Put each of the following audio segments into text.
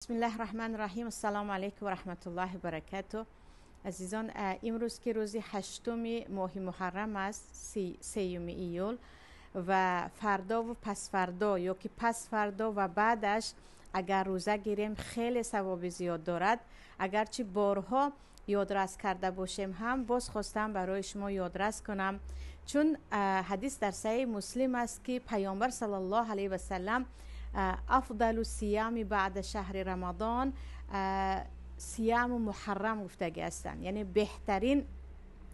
بسم الله الرحمن الرحیم. السلام علیکم و رحمت الله و برکاته. عزیزان، امروز که روز هشتم ماه محرم است، سیوم ایول، و فردا و پس فردا یا که پس فردا و بعدش اگر روزه گیریم خیلی ثواب زیاد دارد. اگرچه بارها یادرس کرده باشیم هم باز خواستم برای شما یادرس کنم، چون حدیث در صحیح مسلم است که پیامبر صلی الله علیه و سلم افضل الصیام بعد شهر رمضان صیام محرم گفتگی هستند، یعنی بهترین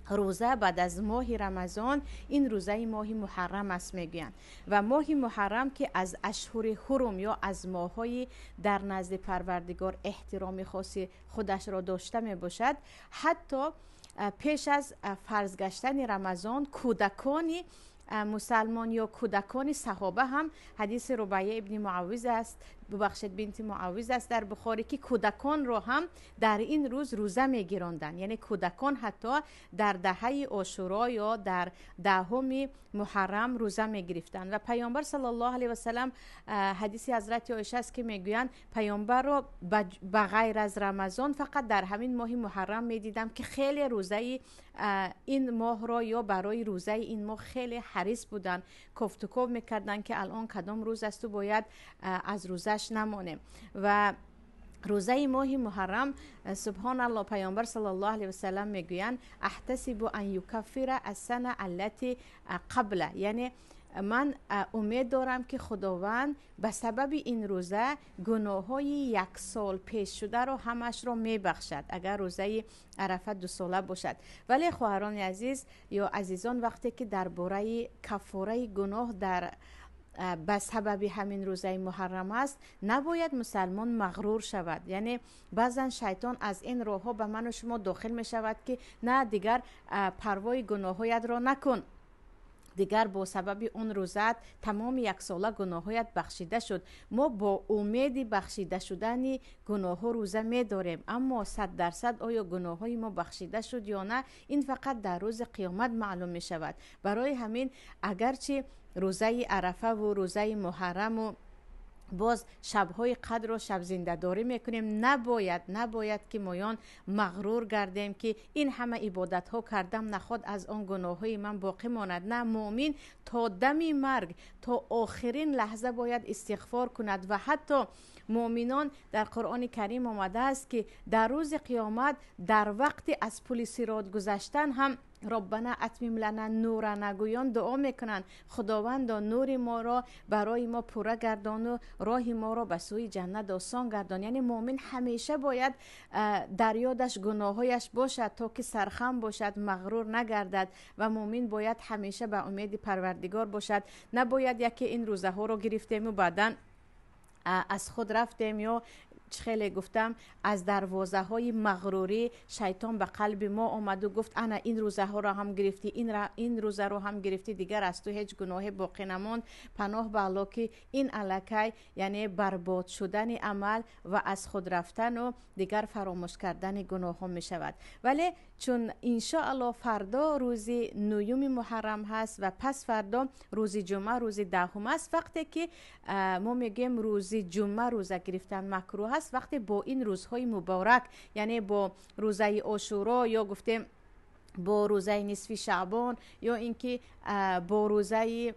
روزه بعد از ماه رمضان این روزه ماه محرم است میگویند. و ماه محرم که از اشهر حرم یا از ماه‌های در نزد پروردگار احترام خاصی خودش را داشته می باشد، حتی پیش از فرض گشتن رمضان کودکانی مسلمان یا کودکان صحابه هم، حدیث ربیعه ابن معوذ است، ببخشید بنت معوذ است در بخاری، که کودکان را هم در این روز روزه میگیراندند. یعنی کودکان حتی در دهه عاشورا یا در دهم محرم روزه میگرفتند. و پیامبر صلی الله علیه و سلم، حدیث حضرت عایشه است که میگویند پیامبر را به غیر از رمضان فقط در همین ماه محرم میدیدم که خیلی روزه این ماه را یا برای روزه این ماه خیلی حریص بودن، کوفت و کوب میکردن که الان کدام روز است و باید از روزش نمانیم. و روزه ماه محرم، سبحان الله، پیامبر صلی الله علیه و سلم میگویند احتسب ان یکفر السنه التي قبل، یعنی من امید دارم که خداوند به سبب این روزه گناه‌های یک سال پیش شده رو همش رو میبخشد، اگر روزه عرفه 2 ساله باشد. ولی خواهران عزیز یا عزیزان، وقتی که درباره کفاره گناه در به سبب همین روزه محرم است، نباید مسلمان مغرور شود. یعنی بعضا شیطان از این راه ها به من و شما داخل می شود که نه دیگر پروای گناهایت را نکن، دیگر با سبب اون روزت تمام یک ساله گناهایت بخشیده شد. ما با امید بخشیده شدن گناه ها روزه می داریم، اما 100% آیا گناه های ما بخشیده شد یا نه، این فقط در روز قیامت معلوم می شود. برای همین اگرچه روزه عرفه و روزه محرم و باز شب‌های قدر رو شب زنده داری میکنیم، نباید که مایان مغرور گردیم که این همه عبادت ها کردم نخواد از آن گناه های من باقی ماند. نه، مؤمن تا دم مرگ، تا آخرین لحظه باید استغفار کند. و حتی مؤمنان در قرآن کریم آمده است که در روز قیامت در وقت از پل صراط گذشتن هم ربنا اتمم لنا نورنا گویان دعا میکنند، خداوند نور ما را برای ما پوره گردان و راه ما را به سوی جنت آسان گردان. یعنی مؤمن همیشه باید در یادش گناهایش باشد تا که سرخم باشد، مغرور نگردد. و مؤمن باید همیشه به امید پروردگار باشد. نباید یکی این روزه ها رو گرفتیم و بعدا از خود رفتیم، یا خیلی گفتم از دروازه های مغروری شیطان به قلب ما آمد و گفت انا این روزه ها را هم گرفتی، این روزه رو هم گرفتی، دیگر از تو هیچ گناه باقی نماند. پناه به الله که این الکی یعنی برباد شدن عمل و از خود رفتن و دیگر فراموش کردن گناه ها می شود. ولی چون انشاءالله فردا روز 9 محرم هست و پس فردا روز جمعه روز 10 است، وقتی که ما میگیم روز جمعه روزه گرفتن مکروه هست، وقتی با این روزهای مبارک، یعنی با روزه عاشورا یا گفتیم با روزه نصف شعبان یا اینکه با روزه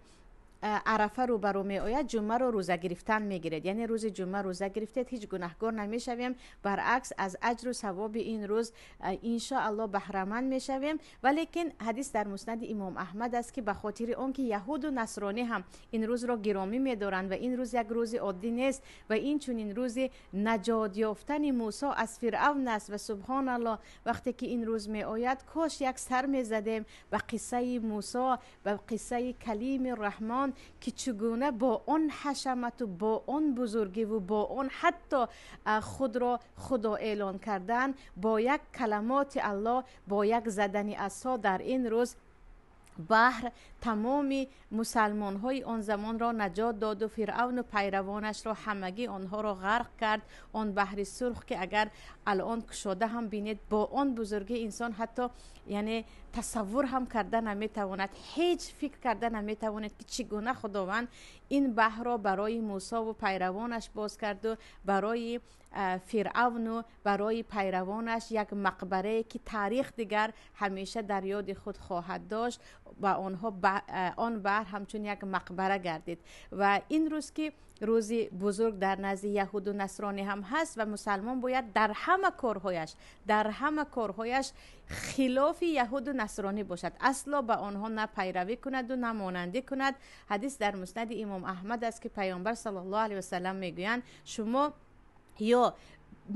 عرفه رو برو می آید، جمعه رو روزه گرفتن میگیرد. یعنی روز جمعه روزه گرفتید هیچ گناهکار نمیشویم، برعکس از اجر و ثواب این روز ان شاء الله بهره مند میشویم. ولیکن حدیث در مسند امام احمد است که به خاطر آن که یهود و نصرانی هم این روز را گرامی میدارند و این روز یک روز عادی نیست و این چنین روز نجات یافتن موسی از فرعون است. و سبحان الله وقتی که این روز می آید کاش یک سر میزدیم به قصه موسی، به قصه کلیم الرحمن که چگونه با آن حشمت و با آن بزرگی و با آن حتی خود را خدا اعلان کردن، با یک کلمات الله، با یک زدن عصا در این روز بحر تمام مسلمان های آن زمان را نجات داد و فرعون و پیروانش را همگی آنها را غرق کرد. آن بحر سرخ که اگر الان کشاده هم بینید با آن بزرگی انسان حتی یعنی تصور هم کرده نمیتواند، هیچ فکر کرده نمیتواند که چگونه خداوند این بحر را برای موسی و پیروانش باز کرد و برای Фиръавну барои пайравонаш як мақбарае ки таърих дигар ҳамеша дар ёди худ хоҳад дошт, ба онҳо он баҳр ҳамчун як мақбара гардид. Ва ин рӯз ки рӯзи бузург дар назди яҳуду насронӣ ҳам ҳаст ва мусалмон бояд дар ҳама корҳояш, дар ҳама корҳояш хилофи яҳуду насронӣ бошад, асло ба онҳо на пайравӣ кунаду на монандӣ кунад. Ҳадис дар муснади имом Аҳмад аст, ки Паёмбар саллаллоҳу алайҳи васаллам мегӯянд: шумо ё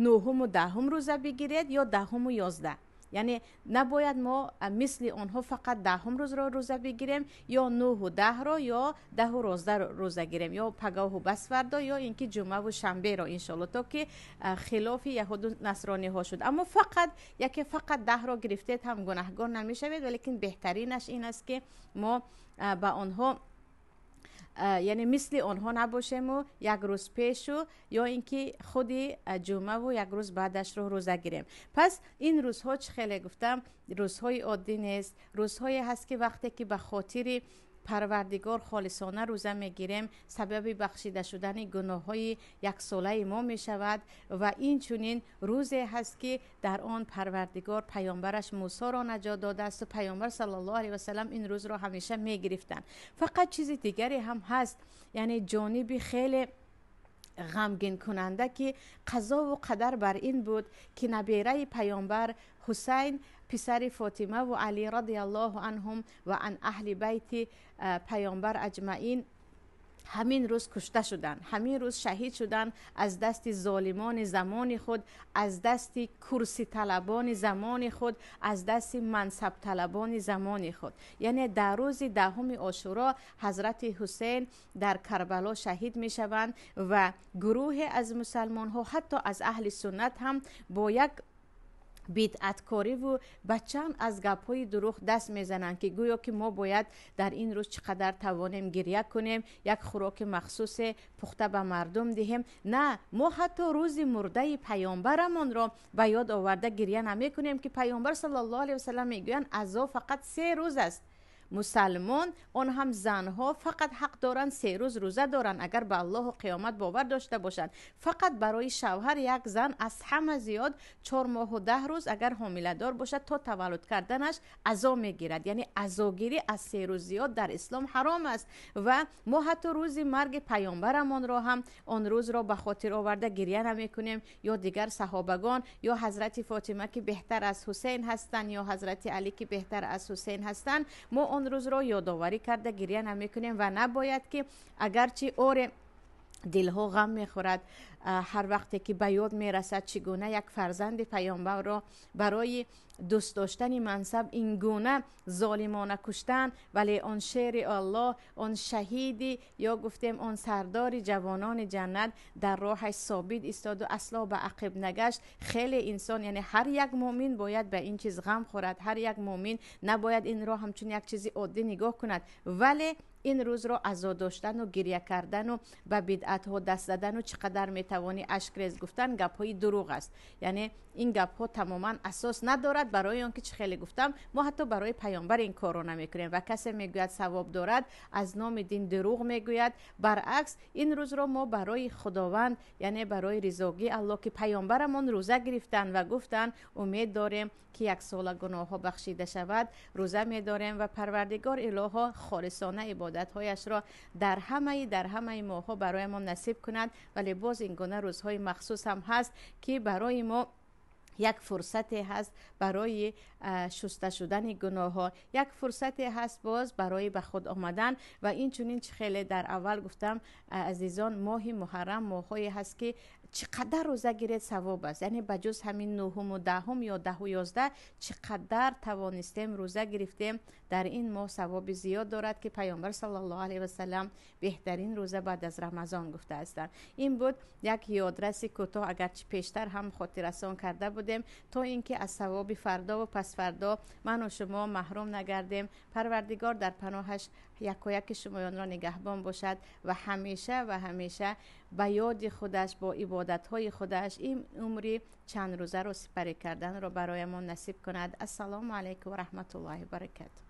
нӯҳуму 10-ум рӯза бигиред, ё 10-уму 11. Яъне набояд мо мисли онҳо фақат 10-ум рӯзро рӯза бигирем, ё нӯҳу 10-ро, ё 10-у 11 рӯза гирем, ё пагоҳу басфардо, ё ин ки ҷумъаву шанберо, иншоалло, то ки хилофи яҳуду насрониҳо шуд. Аммо фақат яке фақат 10-ро гирифтед ҳам гунаҳгор намешавед, валекин беҳтаринаш ин аст, ки мо ба онҳо, яъне мисли онҳо набошему як рӯз пешу ё ин ки худи ҷумъаву як рӯз баъдашро рӯза гирем. Пас ин рӯзҳо, чӣ хеле гуфтам, рӯзҳои оддӣ нест. Рӯзҳое ҳаст, ки вақте ки ба хотири Парвардигор холисона рӯза мегирем, сабаби бахшида шудани гуноҳҳои яксолаи мо мешавад. Ва инчунин рӯзе ҳаст, ки дар он Парвардигор паёмбараш Мусоро наҷот додааст ва Паёмбар саллаллоҳу алайҳи васаллам ин рӯзро ҳамеша мегирифтанд. Фақат чизи дигаре ҳам ҳаст, яъне ҷониби хеле ғамгинкунанда, ки қазову қадар бар ин буд, ки набераи паёмбар Ҳусайн, писари Фотимаву Алӣ радиаллоҳу анҳум ва ан аҳли байти паёмбар аҷмаин, ҳамин рӯз кушта шуданд, ҳамин рӯз шаҳид шуданд аз дасти золимони замони худ, аз дасти курситалабони замони худ, аз дасти мансабталабони замони худ. Яъне дар рӯзи 10-уми Ошуро ҳазрати Ҳусейн дар Карбало шаҳид мешаванд ва гурӯҳе аз мусалмонҳо, ҳатто аз аҳли суннат ҳам, бо як бидъаткориву ба чанд аз гапҳои дурӯғ даст мезананд, ки гӯё ки мо бояд дар ин рӯз чӣ қадар тавонем гиря кунем, як хӯроки махсусе пухта ба мардум диҳем. На, мо ҳатто рӯзи мурдаи паёмбарамонро ба ёд оварда гиря намекунем, ки Паёмбар саллаллоҳу алайҳи васаллам мегӯянд: азо фақат 3 рӯз аст. Мусалмон, он ҳам занҳо, фақат ҳақ доранд 3 рӯз рӯза доранд, агар ба Аллоҳу қиёмат бовар дошта бошанд. Фақат барои шавҳар як зан аз ҳама зиёд 4 моҳу 10 рӯз, агар ҳомиладор бошад, то таваллуд карданаш азо мегирад. Яъне азогирӣ аз 3 рӯз зиёд дар ислом ҳаром аст. Ва мо ҳатто рӯзи марги паёмбарамонро ҳам он рӯзро ба хотир оварда гиря намекунем, ё дигар саҳобагон, ё ҳазрати Фотима, ки беҳтар аз Ҳусейн ҳастанд, ё ҳазрати Алӣ, ки беҳтар аз Ҳусейн ҳастанд, мо он рӯзро ёдоварӣ карда гиря намекунем. Ва набояд ки, агарчи оре, дилҳо ғам мехӯрад ҳар вақте ки ба ёд мерасад, чӣ гуна як фарзанди паёмбарро барои дӯст доштани мансаб ин гуна золимона куштан, вале он шери Аллоҳ, он шаҳиди, ё гуфтем он сардори ҷавонони ҷаннат, дар роҳаш собит истоду асло ба ақиб нагашт. Хеле инсон, яъне ҳар як муъмин бояд ба ин чиз ғам хӯрад. Ҳар як муъмин набояд инро ҳамчун як чизи оддӣ нигоҳ кунад. Вале ин рӯзро азо доштану гиря кардану ба бидъатҳо даст задану чӣ қадар метавонӣ ашкрез гуфтан гапҳои дурӯғ аст. Яъне ин гапҳо тамоман асос надорад, барои он ки, чӣ хеле гуфтам, мо ҳатто барои паёмбар ин корро намекунем. Ва касе мегӯяд савоб дорад, аз номи дин дурӯғ мегӯяд. Баръакс, ин рӯзро мо барои Худованд, яъне барои ризогии Аллоҳ, ки паёмбарамон рӯза гирифтанд ва гуфтанд умед дорем, ки яксола гуноҳҳо бахшида шавад, рӯза медорем. Ва Парвардигор илоҳо холисона ибодатҳояшро дар ҳамаи моҳҳо бароямон насиб кунад. Вале боз ин гуна рӯзҳои махсус ҳам ҳаст, ки барои мо як фурсате ҳаст барои шуста шудани гуноҳҳо, як фурсате ҳаст боз барои ба худ омадан. Ва инчунин, чӣ хеле дар аввал гуфтам, азизон, моҳи муҳаррам моҳҳое ҳаст, ки чӣ қадар рӯза гиред, савоб аст. Яъне ба ҷуз ҳамин нӯҳуму 10-ум ё 10-у 11, чӣ қадар тавонистем рӯза гирифтем, дар ин моҳ савоби зиёд дорад, ки Паёмбар саллаллоҳу алайҳи васаллам беҳтарин рӯза баъд аз Рамазон гуфтаастанд. Ин буд як ёдраси кӯтоҳ, агарчи пештар ҳам хотиррасон карда будем, то ин ки аз савоби фардову пасфардо ману шумо маҳрум нагардем. Парвардигор дар паноҳаш якояки шумоёнро нигаҳбон бошад ва ҳамеша ва ҳамеша ба ёди худаш бо ибодатҳои худаш ин умри чанд рӯзаро сипарӣ карданро бароямон насиб кунад. Ассалому алайкум ва раҳматуллоҳи баракату.